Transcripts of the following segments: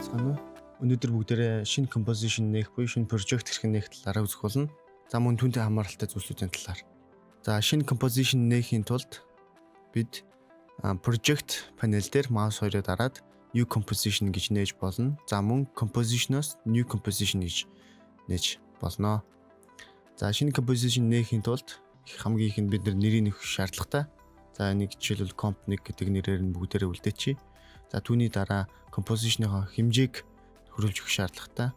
Сайн байцгаана уу? Өнөөдөр бүгдээрээ шинэ composition нээх буюу шинэ project хэрхэн нээх талаараа үзэх болно. За, мөн түүнтэй хамааралтай зүйлсүүдийн талаар. За, шинэ composition нээхийн тулд бид project panel дээр mouse хоёроо дараад new composition гэж нээж болно. За, мөн composition-оос new composition гэж нээж болно. За, шинэ composition нээхийн тулд хамгийн ихэнд бид нэрийг нөхөх шаардлагатай. За, энийг жишээлбэл comp 1 гэдэг нэрээр нь бүгдээрээ үлдээчихье. За, түүний дараа composition-ийнхоо хэмжээг тохируулж өгөх шаардлагатай.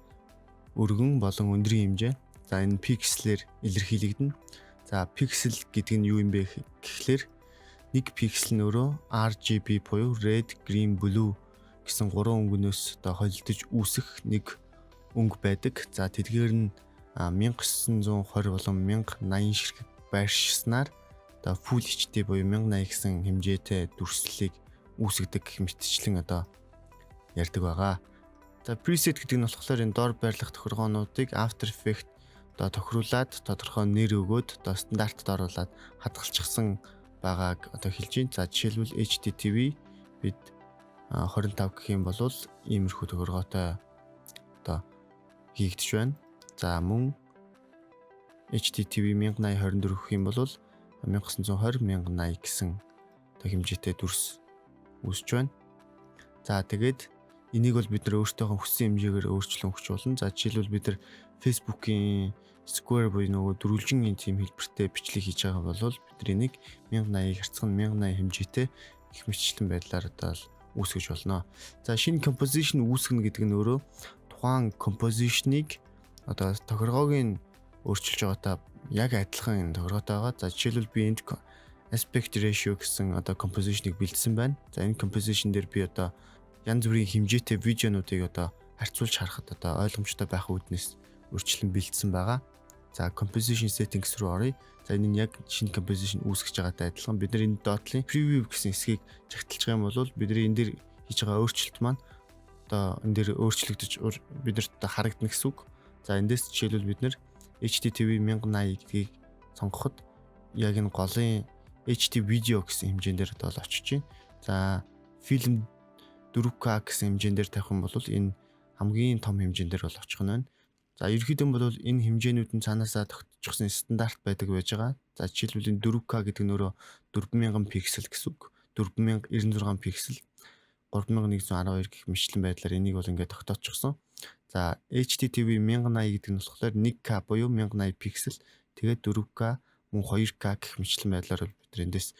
Өргөн болон өндрийн хэмжээ. За, энэ пикселээр илэрхийлэгдэнэ. За, пиксел гэдэг нь юу юм бэ гэхлээр нэг пиксел нь өөрөө RGB буюу red, green, blue гэсэн гурван өнгөнөөс одоо холилдож үүсэх нэг өнгө байдаг. За, тэдгээр нь 1920 болон 1080 ширхэг байршснаар одоо Full HD буюу 1080 гэсэн хэмжээтэй дүрслэлийг үүсгэдэг гэх мэтчлэн одоо ярьдаг байгаа. За, preset гэдэг нь болохоор энэ дор байрлах тохиргоонуудыг After Effects одоо тохируулаад, тодорхой нэр өгөөд, одоо стандартад оруулаад хадгалчихсан байгааг одоо хэлж байна. За, жишээлбэл HDTV бид 25 гэх юм бол иймэрхүү тохиргоотой одоо хийгдэж байна. За, мөн HDTV 1080 24 гэх юм бол 1920 1080 гэсэн одоо хэмжээтэй дүрс үүсэж байна. За, тэгээд энийг бол бид нар өөрсдийнхөө хүссэн хэмжээгээр өөрчлөн өгч болно. За, жишээлбэл бид нар Facebook-ийн Square буюу нөгөө дөрвөлжин тийм хэлбэртэй бичлэг хийж байгаа бол бид нар энийг 1080-ыг харьцах нь 1080 хэмжээтэй их мэтчлэн байдлаар одоо л үүсгэж болно. За, шинэ composition үүсгэнэ гэдэг нь өөрөө тухайн composition-ыг одоо тохиргоог нь өөрчилж байгаатай яг адилхан тохиргоотой байгаа. За, жишээлбэл би энд aspect ratio гэсэн одоо composition-ыг бэлдсэн байна. За, энэ composition дээр би одоо янз бүрийн хэмжээтэй видеонуудыг одоо харьцуулж харахад одоо ойлгомжтой байх үүднээс өөрчлөн бэлдсэн байгаа. За, composition settings руу оръё. За, энэ нь яг шинэ composition үүсгэж байгаатай адилхан бид нар энэ доотлын preview гэсэн хэсгийг чагталчих юм бол бидний энэ дээр хийж байгаа өөрчлөлт маань одоо энэ дээр өөрчлөгдөж биднэрт одоо харагдана гэсэн үг. За, эндээс жишээлбэл бид нар HDTV 1080 гэдгийг сонгоход яг энэ голын HD video гэсэн хэмжээн дээр одоо очиж байна. За, фильм 4K гэсэн хэмжээн дээр тавих юм бол энэ хамгийн том хэмжээн дээр бол очих нь байна. За, ерөнхийдөө бол энэ хэмжээнүүд нь цаанаасаа тогтчихсон стандарт байдаг байж байгаа. За, жишээлбэл энэ 4K гэдэг нь өөрөө 4000 пиксел гэсэн үг. 4096 пиксел, 3112 гэх мэтчлэн байдлаар энийг бол ингээд тогтоочихсон. За, HDTV 1080 гэдэг нь болохоор 1K буюу 1080 пиксел, тэгээд 4K, мөн 2K гэх мэтчлэн байдлаар бол бид эндээс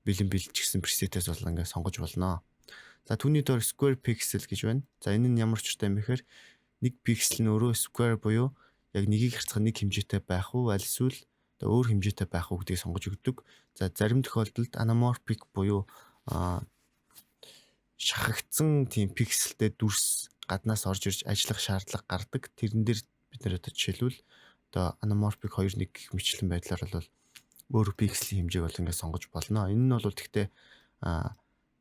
бэлэн бэлдчихсэн preset ээс бол ингээд сонгож болно. За, түүний доор square pixel гэж байна. За, энэ нь ямар учиртай юм бэ гэхээр нэг пиксел нь өөрөө square буюу яг нэгийг харьцах нэг хэмжээтэй байх уу, аль эсвэл одоо өөр хэмжээтэй байх уу гэдгийг сонгож өгдөг. За, зарим тохиолдолд anamorphic буюу шахагдсан тийм пикселтэй дүрс гаднаас орж ирж ажиллах шаардлага гардаг. Тэрэн дээр бид нар одоо жишээлбэл одоо anamorphic 2.1 гэх мэтчлэн байдлаар бол өөр пикселийн хэмжээг бол ингээд сонгож болно. Энэ нь бол гэхдээ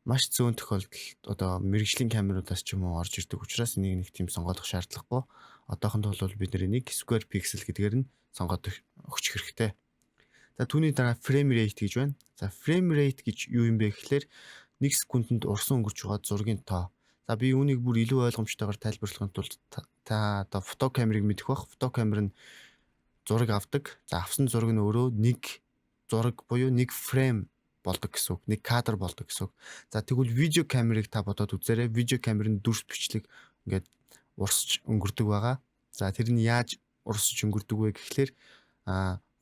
маш зөөн тохиолдолд одоо мэргэжлийн камеруудаас ч юм уу орж ирдэг учраас энийг нэг тийм сонгоолох шаардлагагүй. Одоохондоо бол бид нар энийг square pixel гэдгээр нь сонгоод өгчих хэрэгтэй. За, түүний дараа frame rate гэж байна. За, frame rate гэж юу юм бэ гэхлээр 1 секундэд урсан өнгөрч байгаа зургийн тоо. За, би үүнийг бүр илүү ойлгомжтойгоор тайлбарлахын тулд та одоо фото камерыг мэдэх бах. Фото камер нь зураг авдаг. За, авсан зураг нь өөрөө нэг зураг буюу нэг frame болдог гэсэн үг. Нэг кадр болдог гэсэн үг. За, тэгвэл видео камерыг та бодоод үзээрэй. Видео камер нь дүрс бичлэг ингээд урсж өнгөрдөг байгаа. За, тэр нь яаж урсж өнгөрдөг вэ гэхлээр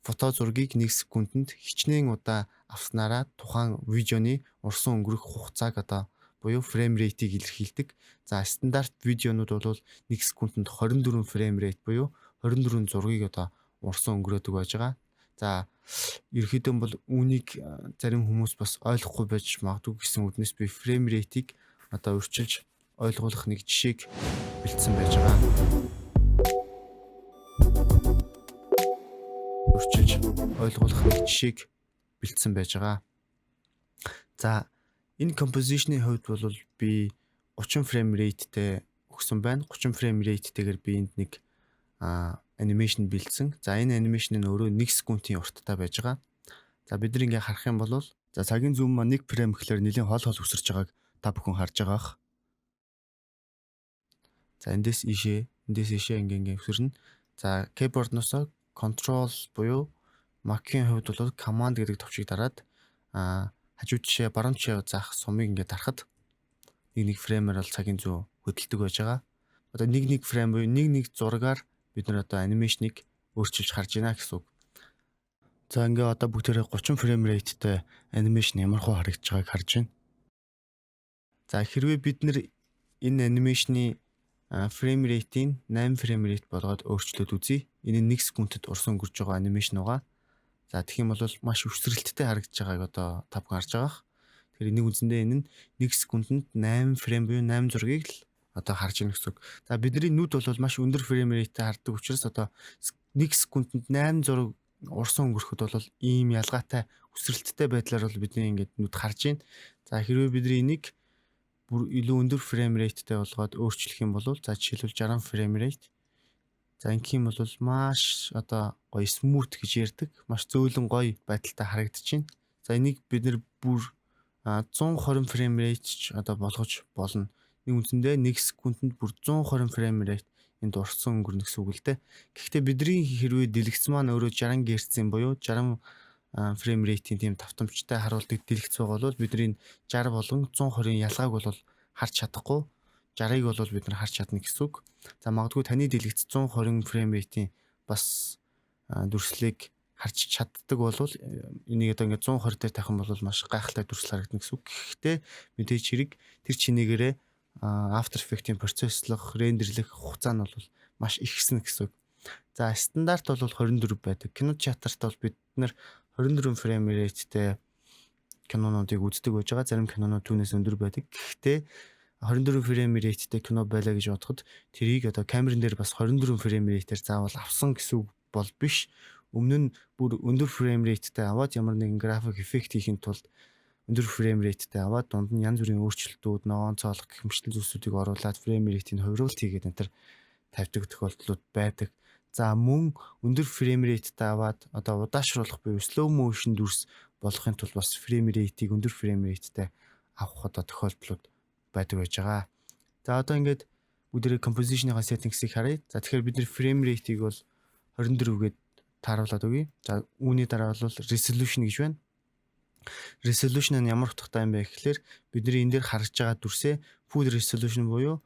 фото зургийг 1 секундэд хичнээн удаа авснараа тухайн видеоны урсан өнгөрөх хугацааг одоо буюу frame rate ийг илэрхийлдэг. За, стандарт видеонууд бол 1 секундэд 24 frame rate буюу 24 зургийг одоо урсан өнгөрөөдөг байж байгаа. За, ерөнхийдөө бол үүнийг зарим хүмүүс бас ойлгохгүй байж магадгүй гэсэн үүднээс би frame rate ийг одоо өөрчилж ойлгуулах нэг жишээг бэлдсэн байж байгаа. Өөрчилж ойлгуулах нэг жишээг бэлдсэн байж байгаа. За, энэ composition-ы хувьд бол би 30 frame rate-тэй өгсөн байна. 30 frame rate-тэйгээр би энд нэг animation бэлдсэн. За, энэ animation нь өөрөө 1 секундын урттай байж байгаа. За, бид нар ингээ харах юм бол за цагийн зүүн маань 1 frame гэхлээр нэлийн хол хол үсэрч байгааг та бүхэн харж байгаа бах. За, эндээс ийшээ, эндээс ийшээ ингээ ингээ өсөрнө. За, keyboard-ноосоо control буюу Mac-ийн хувьд бол command гэдэг товчийг дараад хажуу тишээ, баруун тишээ заах сумыг ингээд дарахад нэг нэг frame ээр бол цагийн зүү хөдөлдөг байж байгаа. Одоо нэг нэг frame буюу нэг нэг зургаар бид нар одоо animation ыг өөрчилж харж байна гэсэн үг. За, ингээ одоо бүгдээрээ 30 frame rate тэй animation ямар хуу харагдаж байгааг харж байна. За, хэрвээ бид нар энэ animation ы frame rate-ийг 8 frame rate болгоод өөрчлөөд үзье. Энэ нь 1 секундэд урсан өнгөрч байгаа animation байгаа. За, тэгэх юм бол маш өсрэлттэй харагдаж байгааг одоо та бүхэн харж байгаа. Тэгэхээр нэг үндсэндээ энэ нь 1 секундэд 8 frame буюу 8 зургийг л одоо харж байна гэсэн үг. За, бидний нүд бол маш өндөр frame rate тэй хардаг учраас одоо 1 секундэд 8 зураг урсан өнгөрөхөд бол ийм ялгаатай өсрэлттэй байдлаар бол бидний ингээд нүд харж байна. За, хэрвээ бидний энийг бүр илүү өндөр frame rate тэй болгоод өөрчлөх юм бол, за, жишээлбэл 60 frame rate. За, ингэх юм бол маш одоо гоё smooth гэж ярьдаг. Маш зөөлөн гоё байдалтай харагдаж байна. За, энийг бид нар бүр 120 frame rate ч одоо болгож болно. Нэг үндсэндээ 1 секундэд бүр 120 frame rate энд урсан өнгөрнө гэсэн үг л дээ. Гэхдээ бидний хэрвээ дэлгэц маань өөрөө 60 Гц-ийн буюу 60 frame rate ийн тийм давтамжтай харуулдаг дэлгэц байгаа бол бидний 60 болон 120-ын ялгааг бол харж чадахгүй, 60-ыг бол бид нар харж чадна гэсэн үг. За, магадгүй таны дэлгэц 120 frame rate ийн бас дүрслэлийг харж чаддаг бол энийг одоо ингээд 120 дээр тавих юм бол маш гайхалтай дүрслэл харагдана гэсэн үг. Гэхдээ мэдээж хэрэг тэр чинээгээрээ After Effects-ийн process лох, render лэх хугацаа нь бол маш ихсэн гэсэн үг. За, стандарт бол 24 байдаг. Кино театрт бол бид нар 24 frame rate тэй кинонуудыг үздэг байж байгаа. Зарим кинонууд түүнээс өндөр байдаг. Гэхдээ 24 frame rate тэй кино байлаа гэж бодоход тэрийг одоо камерын дээр бас 24 frame rate ээр заавал авсан гэсэн үг бол биш. Өмнө нь бүр өндөр frame rate тэй аваад ямар нэгэн график эффект хийхин тулд өндөр frame rate тэй аваад дунд нь янз бүрийн өөрчлөлтүүд, ногоон цоолох гэх мэт зүйлсүүдийг оруулаад frame rate ийг хувируулт хийгээд энэ төр тавьдаг тохиолдлууд байдаг. За, мөн өндөр frame rate тэй аваад одоо удаашруулах буюу slow motion дүрс болгохын тулд бас frame rate ийг өндөр frame rate тэй авах одоо тохиолдлууд байдаг байж байгаа. За, одоо ингээд бүгдээрээ composition-ийн settings-ийг харъя. За, тэгэхээр бид нар frame rate-ийг бол 24 гээд тааруулаад өгье. За, үүний дараа бол resolution гэж байна. Resolution нь ямар утгатай юм бэ гэхлээр бидний энэ дээр харж байгаа дүрсээ full resolution буюу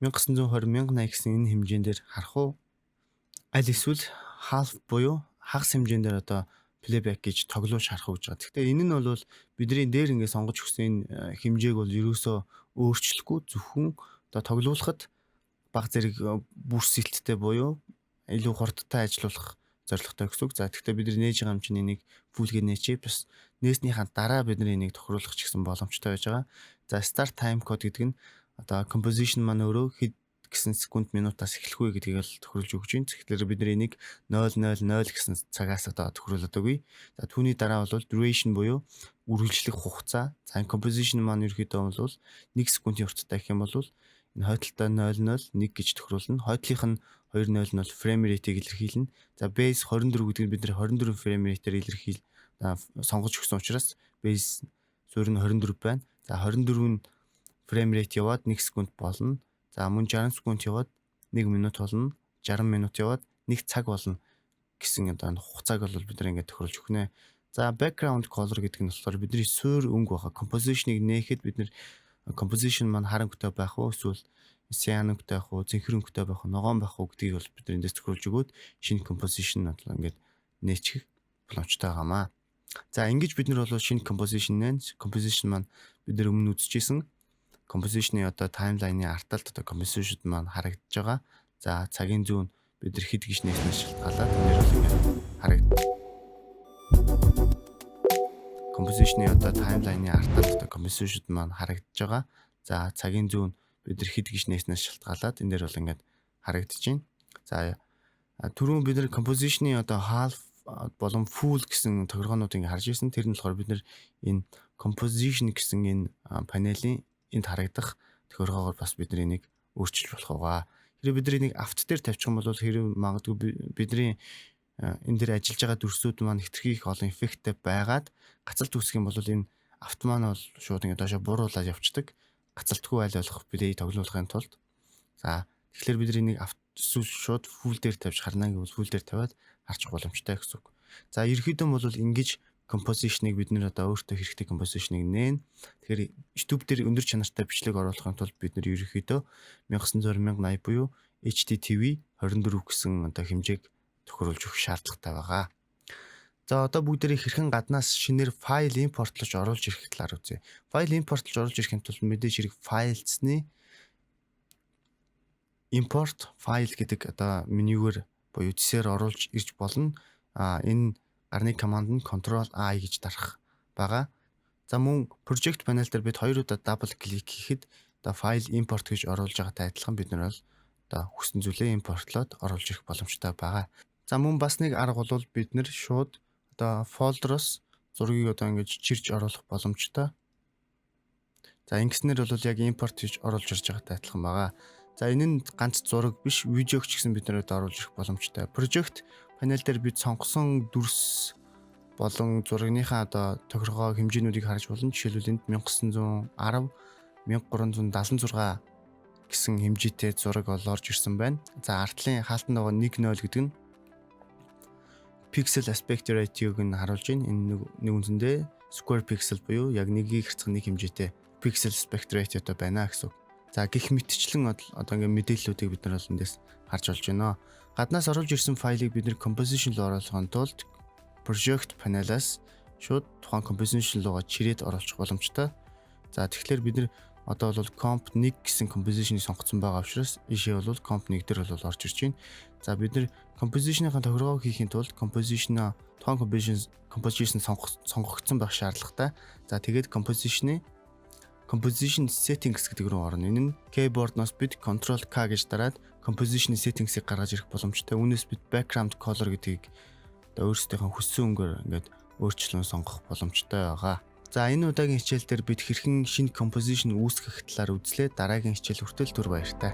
1920 1080 гэсэн энэ хэмжээн дээр харах уу, аль эсвэл half буюу хагас хэмжээн дээр одоо playback гэж тоглуулж харах уу гэж байгаа. Гэхдээ энэ нь бол бидний дээр ингээд сонгож өгсөн энэ хэмжээг бол ерөөсөө өөрчлөхгүй, зөвхөн одоо тоглуулахад баг зэрэг бүрсэлттэй буюу илүү хурдтай ажиллуулах зорилготой гэсэн үг. За, тэгэхээр бид нар нээж байгаа юм чинь энийг full гээ нээчээ. Бас нээснийхаа дараа бид нар энийг тохируулах ч гэсэн боломжтой байж байгаа. За, start time code гэдэг нь одоо composition маань өөрөө хэд гэсэн секунд минутаас эхлэх вэ гэдгийг л тохируулж өгч байна. Тэгэхээр бид нар энийг 000 гэсэн цагаас одоо тохируулаад өгье. За, түүний дараа бол duration буюу үргэлжлэх хугацаа. За, composition маань ерөөхдөө бол 1 секундын урттай гэх юм бол энэ хойдолтой 001 гэж тохируулна. Хойдлынх нь 200 frame rate-ийг илэрхийлнэ. За, base 24 гэдэг нь бид нар 24 frame rate-ээр илэрхийл сонгож өгсөн учраас base суурь нь 24 байна. За, 24 нь frame rate яваад 1 секунд болно. За, мөн 60 секунд яваад 1 минут болно. 60 минут яваад 1 цаг болно гэсэн одоо хугацааг бол бид нар ингээд тохируулж өгнө. За, background color гэдэг нь болохоор бидний суурь өнгө байгаа. Composition-ыг нээхэд бид нар composition маань хар өнгөтэй байх уу, эсвэл cyan өнгөтэй байх уу, цэнхэр өнгөтэй байх уу, ногоон байх уу гэдгийг бол бид нар эндээс тохируулж өгөөд шинэ composition одоо ингээд нээчих боломжтой байгаамаа. За, ингэж бид нар бол шинэ composition нээн. Composition маань бид нар өмнө үзчихсэн composition-ы одоо timeline-ы арталт одоо composition маань харагдаж байгаа. За, цагийн зүүн бид нар хэд гэж нээснээс шалтгаалаад энэ бол ингээд харагдана. Composition-ы одоо timeline-ы арталт одоо composition маань харагдаж байгаа. За, цагийн зүүн бид нар хэд гэж нээснээс шалтгаалаад энэ дээр бол ингээд харагдаж байна. За, түрүүн бид нар composition-ы одоо half болон full гэсэн тохиргоонууд ингээ харж ирсэн. Тэр нь болохоор бид нар энэ composition гэсэн энэ панелийн энд харагдах тохиргоогоор бас бид нар энийг өөрчилж болох байгаа. Хэрвээ бид нар энийг авто дээр тавьчих юм бол хэрэг магадгүй бидний энэ дээр ажиллаж байгаа дүрсүүд маань хэтэрхий их олон эффекттэй байгаад гацалт үүсгэх юм бол энэ авто маань бол шууд ингэ доошо бууруулаад явцдаг. Гацалтгүй айл болох play тоглуулахын тулд. За, тэгэхээр бид энийг эсвэл шууд full дээр тавьж харна гэвэл full дээр тавиад харчих боломжтой гэсэн үг. За, ерөнхийдөө бол ингэж composition-ыг бид нэр одоо өөртөө хэрэгтэй composition-ыг нээн. Тэгэхээр YouTube дээр өндөр чанартай бичлэг оруулахын тулд бид нэр ерөнхийдөө 1920 1080 буюу HDTV 24 гэсэн одоо хэмжээг тохируулж өгөх шаардлагатай байгаа. За, одоо бүгдээрээ хэрхэн гаднаас шинээр файл импортлож оруулж ирэх талаар үзье. Файл импортлож оруулж ирэхин тулд мэдээж хэрэг Files-ны import file гэдэг одоо менюгээр буюу цэсээр оруулж ирж болно. А энэ гарны команд нь Ctrl I гэж дарах байгаа. За, мөн project panel дээр бид хоёр удаа double click хийхэд одоо файл импорт гэж оруулж байгаатай адилхан бид нар бол одоо хүссэн зүйлээ импортлоод оруулж ирэх боломжтой байгаа. За, мөн бас нэг арга бол бид нэр шууд одоо folder-оос зургийг одоо ингэж чирж оруулах боломжтой. За, ингэснээр бол яг импорт хийж оруулж ирж байгаатай адилхан байгаа. За, энэ нь ганц зураг биш, видеог ч гэсэн бид нар оруулж ирэх боломжтой. Project panel дээр бид сонгосон дүрс болон зурагныхаа одоо тохиргоо хэмжээнүүдийг харж болно. Жишээлбэл, энд 1910 1376 гэсэн хэмжээтэй зураг бол орж ирсэн байна. За, артлын хаалтанд байгаа 1.0 гэдэг нь pixel aspect ratio-г нь харуулж байна. Энэ нэг үндсэндээ square pixel буюу яг нэгийг харьцах нэг хэмжээтэй pixel aspect ratio-той байна гэсэн үг. За, гэх мэтчлэн одоо ингээ мэдээллүүдийг бид нар бол эндээс харж болж байна. Гаднаас оруулж ирсэн файлыг бид нэр composition руу оруулахын тулд project panel-аас шууд тухайн composition руугаа чирээд оруулах боломжтой. За, тэгэхээр бид нар одоо бол comp 1 гэсэн composition-ыг сонгоцсон байгаа учраас ийшээ бол comp 1 дээр бол орж ирж байна. За, бид нар composition-ийн тохиргоог хийхийн тулд composition тухайн composition сонгогдсон байх шаардлагатай. За, тэгээд composition-ы composition settings гэдэг рүү орно. Энэ нь keyboard-ноос бид Ctrl K гэж дараад composition settings-ийг гаргаж ирэх боломжтой. Үүнээс бид background color гэдгийг одоо өөрсдийнхөө хүссэн өнгөөр ингээд өөрчлөн сонгох боломжтой байгаа. За, энэ удаагийн хичээл дээр бид хэрхэн шинэ composition үүсгэх талаар үзлээ. Дараагийн хичээл хүртэл түр баяртай.